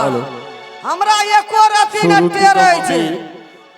Hello. हमरा एको रति नहि सुरुचि टेरै कमाई। छै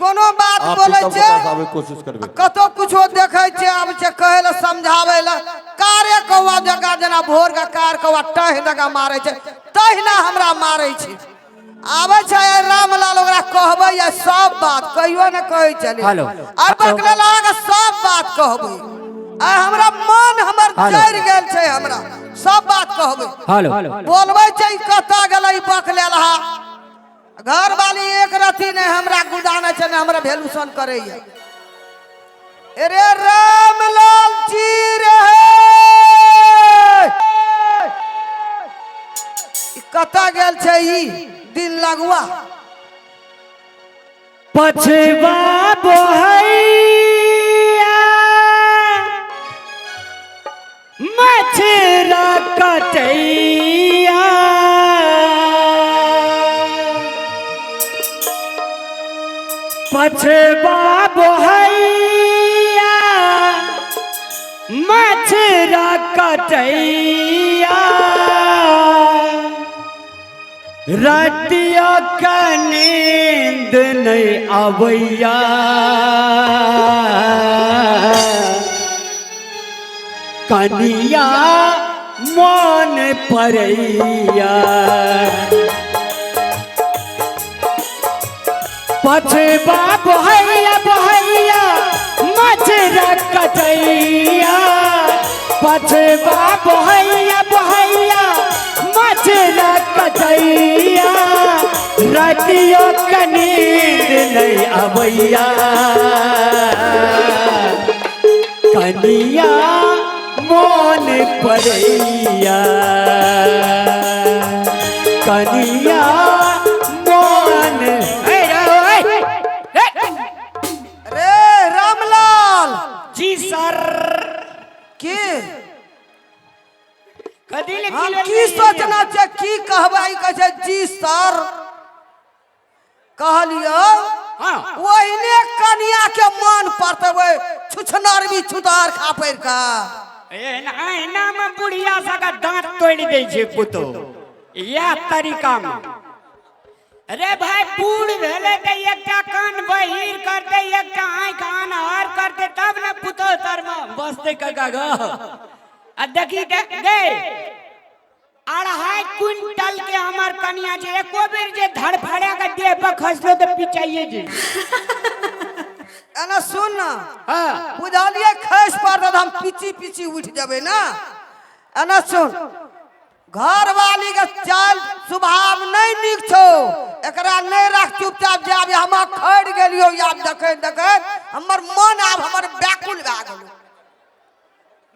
कोनो बात आप बोलै प्रीतम के छै पास आबे के कोशिश करबे। कतौ कुछो देखै छै आबै छै कहै लए समझाबै लए कारे कौआ जकाँ जेना भोर के कार कौआ टह जकाँ मारै छै तहिना हमरा मारै छै। आबै छै रामलाल ओकरा कहबै आ सब बात कहियो ने कहै छलै। हेलो। आ बकलेल अहाँके सब बात कहबै आ हमरा मन हमर हेलो। जरि गेल छै हमरा सब बात कहबै। हेलो। बोलबै छै ई कतऽ गेलै ई बकलेल हा घरवाली एक रति नहि हमरा गुदानै छै ने हमरा भेलूसन करैया। अरे रामलाल जी रे ई कतऽ गेल छै ई दिन लगुआ। पछवा बोहैया मछरा कटैया पछवा बोहैया मछरा कटैया रतिया का नींद नहीं आवैया कनिया मन परैया पछबा बोहैया बोहैया मछरा कटैया पछबा बोहैया बोहैया मछरा कटैया रतिया का नींद नहीं आवैया कनिया मन परैया कनिया मन। रे रामलाल जी सर। की कथी ले हम की सोचना छै की कहबै ई कहै छै जी सर कहलियौ। हाँ। ओहिने कनिया के मन पड़तै ओहि छुछनर भी छुतार खा पड़ि कऽ। एहना एहना में बुढ़िया सबके दांत तोड़ि दै छै पुतोह इएह तरीका में। अरे भाई बूढ़ भेलै तऽ एकटा कान बहिर करतै एकटा आँखि आन्हर करतै तब ने पुतोह तरमे बसतै काका गो। आ देखी तऽ गे 2.5 क्विंटल के हमर कनिया छै एको बेर जे धड़फड़ा के देह पर खसलो तऽ पिचाइए जे। एना सुन न। हाँ। बुझलियै खसि पड़तै तऽ हम पीची पीची उठि जेबै ने। एना सुन घरवाली के चाल स्वभाव नहीं नीक छौ एकरा नहीं राख चुपचाप जाब हम खड़ि गेलियौ आब देखैत देखैत हमर मन आब हमर व्याकुल भए गेलौ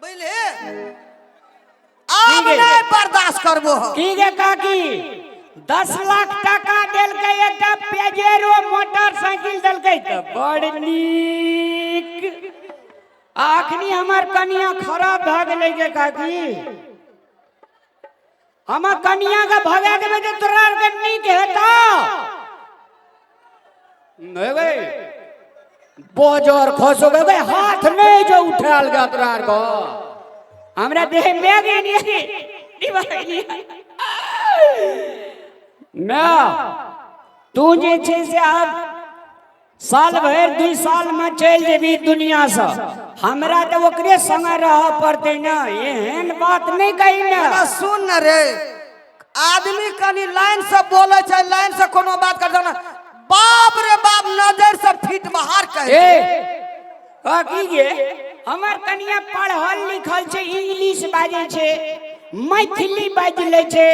बुझलिही आब ठीक है। नहीं बर्दाश्त करबो हम। की गे काकी 10 लाख टाका देलकै एकटा पेजेरो मोटरसाइकिल देलकै तऽ बड़ नीक। अखनी हमर कनिया खराब भए गेलै गे काकी। हमर कनिया के भगा देबै तऽ तोरा आरके नीक हेतौ। नहीं गई बजर खसो गए हाथ नहीं जो उठाल गया तोरा आर को। हमरा देह में गई मैं तू जे छै से आब साल भरि 2 साल में चलि जेबी दुनिया से हमरा तऽ ओकरे संगे रहऽ पड़तै ने। एहन बात नहीं कही ने। ना सुन न रे आदमी कनी लाइन से बोले छै लाइन से कोनो बात कर ना बाप रे बाप नजर से फीट बाहर कहे। ए की गे हमर कनिया पढ़ल लिखल छै इंग्लिश बाजै छै मैथिली बाजि लै छै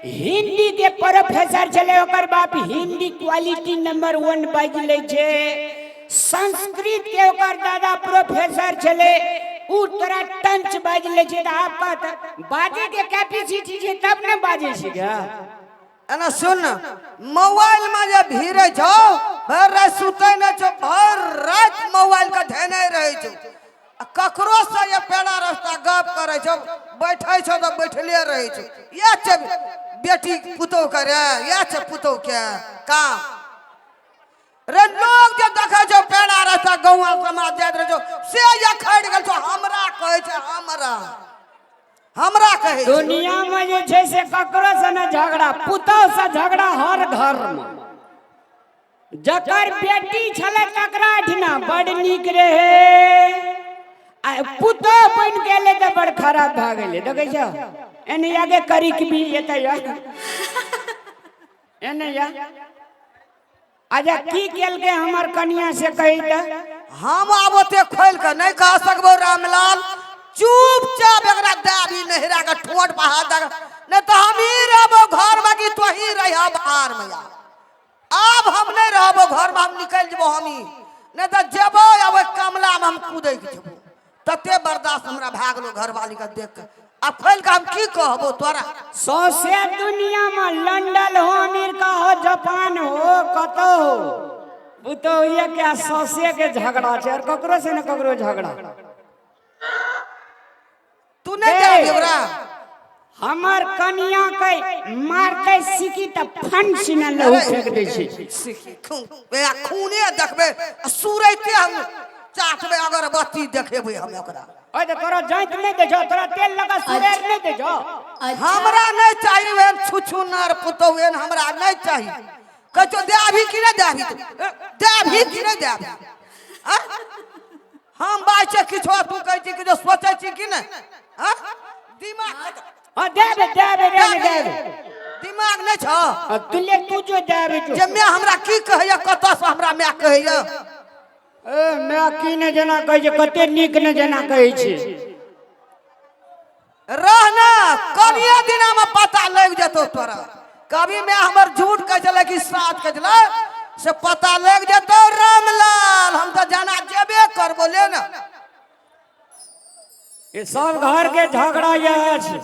हिंदी के प्रोफेसर छलै ओकर बाप हिंदी क्वालिटी नंबर 1 बाजि लै छै संस्कृत के ओकर दादा प्रोफेसर छलै उ तोरा टंच बाजि लै छै। तऽ आब कहत बाजै के कैपेसिटी छै तब ने बाजै छै गे। एना सुन न मोबाइल में जे भीड़े छौ भरि राति सुतै नहि छौ भरि राति मोबाइल के धेने रहै छौ आ ककरो से ये पेड़ा रास्ता गप करै छौ बैठै छौ तऽ बैठले रहै छौ। इएह छै बेटी पुतोह के रे इएह छै पुतोह के काम रे। लोग जे देखै छौ पेड़ा रास्ता गौआ समाज जाइत रहै छौ से ये खड़ि गेल छौ हमरा कहै छै हमरा। हमरा कहै छै। दुनिया में जे छै से ककरो से ने झगड़ा, पुतोह से झगड़ा हर घर में। जकर बेटी छलै तकरा एहिठिना बड़ नीक रहे, आ पुतोह बनि गेलै तऽ बड़ खराब भए गेलै। देखै छौ एने आगे करीक भी एतै एने या। अच्छा की केलकै हमर कनिया से कही तऽ? हम आब ओते खोलि कऽ नहि कह सकबो रामलाल, चुपचाप एकरा दाबी नहिरा के ठोट बहा दे, नहीं तो हम ही रहबो घर में कि तो ही रह बाहर में। यार आब हम नहीं रहबो घर में, हम निकल जेबो हम ही, नहीं तो जेबो अब ओहि कमला में हम कूदै के जेबो। तते बर्दाश्त हमरा भए गेलो घरवाली के देख के। आब खोलि के हम की कहबो तोरा? सौंसे दुनिया में लंदन हो, अमेरिका हो, जापान हो, कतौ हो, पुतोहिए के सौंसे के झगड़ा छै, और ककरो से ने ककरो झगड़ा। तू नहीं जाबी ओकरा? हमर कनिया के मारते सिकी त फन सिना लहू फेंक दै छै। सिकी खून, खूने देखबै आ सुरैते हम चाटबै, अगरबत्ती देखेबै हम ओकरा। ओए त तोरा जाइत नहि दै छौ, तोरा तेल लगा सुरेर नहि दै छौ। हमरा नहि चाही ओहन छुछुनर पुतहु, एहन हमरा नहि चाही। कहै छौ देबही कि नहि देबही? देबही कि नहि देबही? हम बाजै छियै किछो, तू कहै छी किछो, सोचै छी कि नहि? दिमाग हाँ, देबे देबे रे देबे। दिमाग नहि छौ? तू ले, तू जो देबे जो। जे माय हमरा की कहैया, कतऽसँ हमरा माय कहैया? ए माय की नहि जेना कहै छै, कते नीक नहि जेना कहै छै। रहना कनिए दिना में पता लग जेतौ तोरा। कभी मैं हमर झूठ कहै छलै कि साच कहै छलै से पता लग जेतौ रामलाल। हम तऽ जाना जेबे करबो ले ना। ये सब घर के झगड़ा यह छै।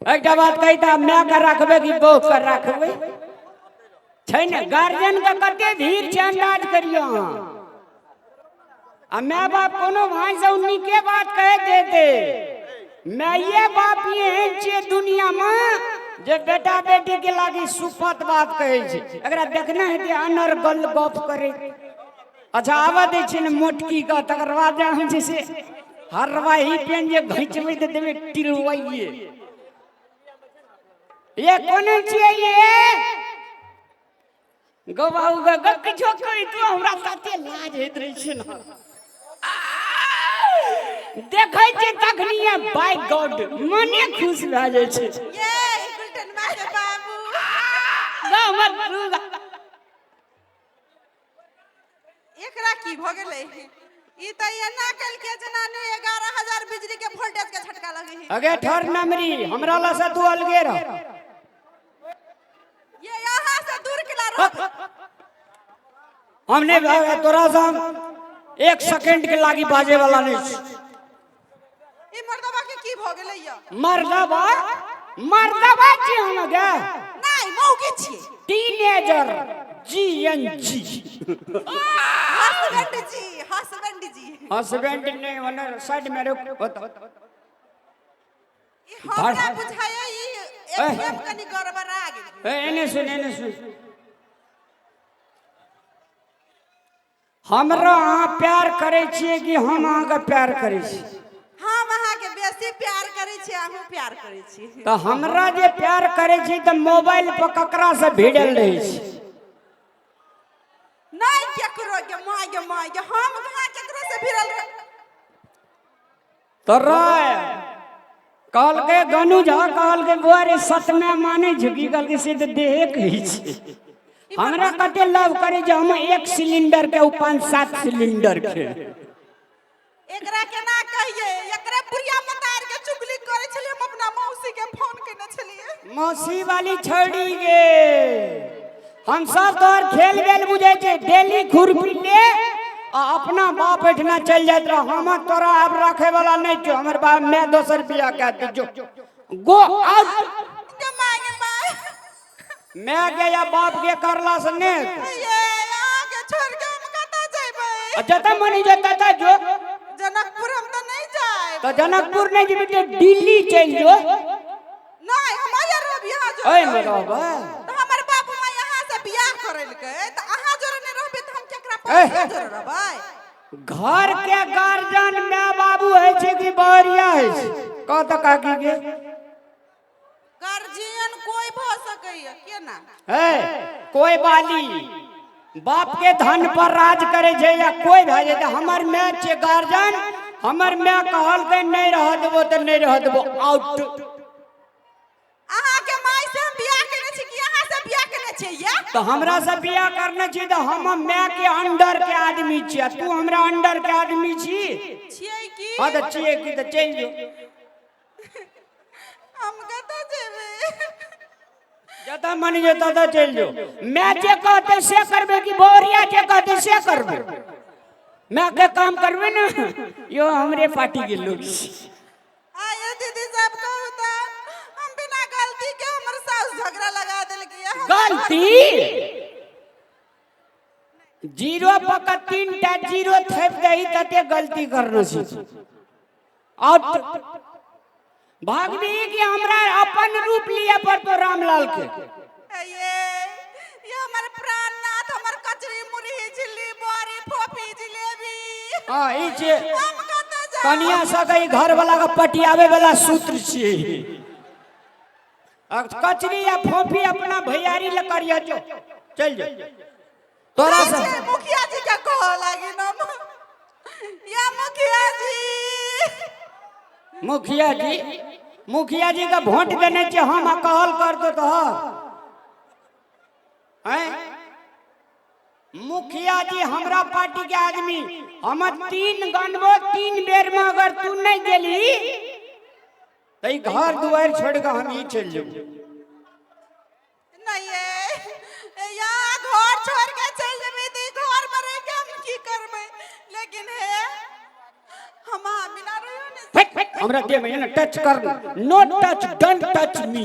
एकटा बात कही तऽ माय के रखबै कि बहू के रखबै? छै ने गार्जियन के कते भीड़ छै, अंदाज करियौ अहाँ। आ my बाप कोनो भाई से नीके बात कह देते, माइये बाप एहन छियै दुनिया में जे बेटा बेटी के लागी सुपत बात कहै छै। एकरा देखने हेतै अनर्गल गप करै। अच्छा आबऽ दै छै ने मोटकी के, तकर बाद जे हम छै से हरवाही पेन जे घिचबै तऽ देबै टिलवाइये। ये कोन छियै ये गौ बाबू ग ग किछो कहि तू, हमरा तते लाज होइत रहै छै ने। देखै छियै तखनिये बाय गॉड मने खुश भए जाइ छै। ये गुलटनमा के बाबू गौ हमर दुर्गा। एकरा की भऽ गेलै? ई तऽ एना केलकै जेना ने 11,000 बिजली के वोल्टेज के झटका लगे है। अगे ठर नमरी, हमरा ला से तू अलगे रह। ये यहाँ से दूर केला रह। हम नहीं भागे तोरा से, हम 1 सेकंड के लागी बाजे वाला नहीं छी। ई मर्दबा के की भऽ गेलै या? मर्दबा मर्दबा छी हम गे? नहीं, मौगी छी। Teenager G N G. Husband जी, हस्बैंड जी। हस्बैंड नहीं होने साइड में रुक। ई हमरा बुझाया ई एटीएम कनी गड़बड़ा गेल। ए एने सुन, एने सुन, हमरा अहाँ प्यार करै छियै कि हम अहाँके प्यार करै छी? हम अहाँके बेसी प्यार करै छी, अहूँ प्यार करै छी। तऽ हमरा जे प्यार करै छी तऽ मोबाइल पर ककरा से भिड़ल रहै छी? नहीं केकरो के माँ गे माँ गे, हम कहाँ केकरो से भिड़ल रह। तोरा कहलकै गनु झा, कहलकै बौआ रे सतमे मानै छै की? कहलकै से तऽ देहे कहै छै। हमरा कते लव करै छै, हम 1 सिलेंडर के ओ 5-7 सिलेंडर के। एकरा केना कहिए, एकरे बुढ़िया मतार के चुगली करै छलियै, हम अपना मौसी के फोन केने छलियै। मौसी वाली छौड़ी गे, हम सब तोहर खेल बेल बुझै छै। डेली खुरपी ले आ अपना बाप एहिठिना चलि जाइत रह। हम तोरा आब रखे वाला नहीं छौ, हमर बाप मैं दोसर बियाह कए दी, जो गो आउट। गे माय गे माय। मैं के या बाप के करला से ने। ये अहाँके छोड़ के हम कतऽ जेबै? आ जतऽ मन होइ ततऽ जो। जनकपुर हम तऽ नहीं जाएब। तऽ जनकपुर नहीं जेबी तऽ दिल्ली चलि जो। नहीं, हम अहिया रहब यहाँ जो। एहिमे रहबै? तऽ हमर बाबू माय यहाँ से बियाह करेलकै तऽ अहाँ जोरे नहीं रहबै तऽ हम केकरा पर जोरे रहबै? घर के गार्जियन my बाबू होइ छै कि बहरिया होइ छै? कह तऽ काकी के। गार्जियन कोई भऽ सकैया केना? है कोई बाली बाप के धन पर राज करे छै या कोई भए जेतै, हमर माय छै गार्जियन। हमर माय कहलकै नहि रह देबो तऽ नहि रह देबो, आउट। अहाँ के माय से हम बियाह केने छी कि अहाँ से बियाह केने छियै या? तऽ हमरा से बियाह करने छी तऽ हम माय के अंडर के आदमी छी आ तू हमरा अंडर के आदमी छी। छियै की? हँ तऽ छियै की, तऽ चलि जो। हम कतऽ जेबै? जतऽ मन जे ततऽ चलि जो। माय जे कहतै से करबै कि बोरिया जे कहतै से करबै? माय के काम करबै ने। यो हमरे पार्टी के लोग छी। आये दीदी साहब, कहू तऽ हम बिना गलती के हमर सास झगड़ा लगा देलकै। गलती जीरो पकड़ 3टा जीरो थेप दही तते गलती करने छी। आउट। भागबी कि हमरा अपन रूप लिअ पड़तो रामलाल के? ये ये हमर प्राणनाथ, हमर कचरी, मुरही, झिल्ली, बड़ी, फोफी, जिलेबी। हाँ, ई छै। हम कतऽ जायब? कनिया सबके ई घर वाला के पटियावे वाला सूत्र छियै। आ कचरी या फोफी अपना भैयारी ल करिया, जो चल जो तोरा जाइ से। छियै, मुखिया जी के कहऽ लागी हम। या मुखिया जी। मुखिया जी, मुखिया जी के वोट देने छियै हम आ कहल कर दो तो हैं। मुखिया जी हमरा पार्टी के आदमी। हम 3 गनबो, 3 बेर में अगर तू नहीं गेली तऽ ई घर दुआरि छोड़ के हम ई चलि जेबो। नहीं ये, या घर छोड़ के चल जेबै तऽ ई घर में रहि के हम की करबै? लेकिन हे हम अहाँ बिना रहियो ने। फट, हमरा देह में ना टच कर, no touch, don't touch me.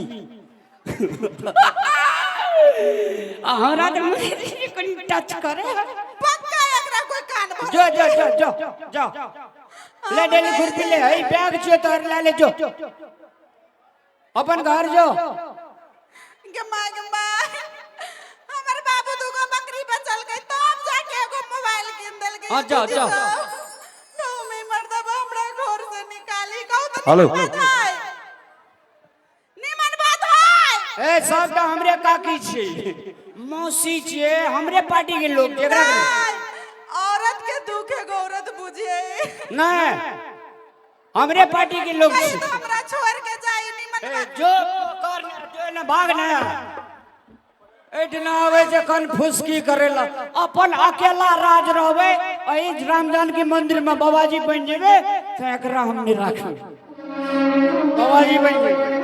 आ हमरा तऽ कनि टच करे। पक्का एकरा कोई कान भर। जो जो जो जो जो, ले डेली खुरपी ले, हई बैग छियो तोहर, ले ले, जो अपन घर जो। गे माय गे माय, हमर बाबू दूगो बकरी बेचलकै तब जाके एगो मोबाइल कीन देलकै। हाँ, जाओ, दीदी जाओ। सब, तो में मर्दबा हमरा घर से निकाली। कहू तऽ हेलो। निमन बात है, निमन बात है? ए सब तऽ हमरे काकी छी, मौसी छियै, हमरे पार्टी के लोग जेकरा के। नहीं, औरत के दुख एगो औरत बुझे। नहीं, हमरे पार्टी के लोग कहीं छी। तो हमरा छोड़ के जाई, निमन ए, बात। जो कर ने, जो ने भाग ने। एहिठिना आबै छै कनफुसकी करेला। अपन अकेला राज रहबै, एहि राम जानकी मंदिर में बाबाजी बनि जेबै तऽ एकरा हम नहि राखब। बाबाजी बनि जेबै।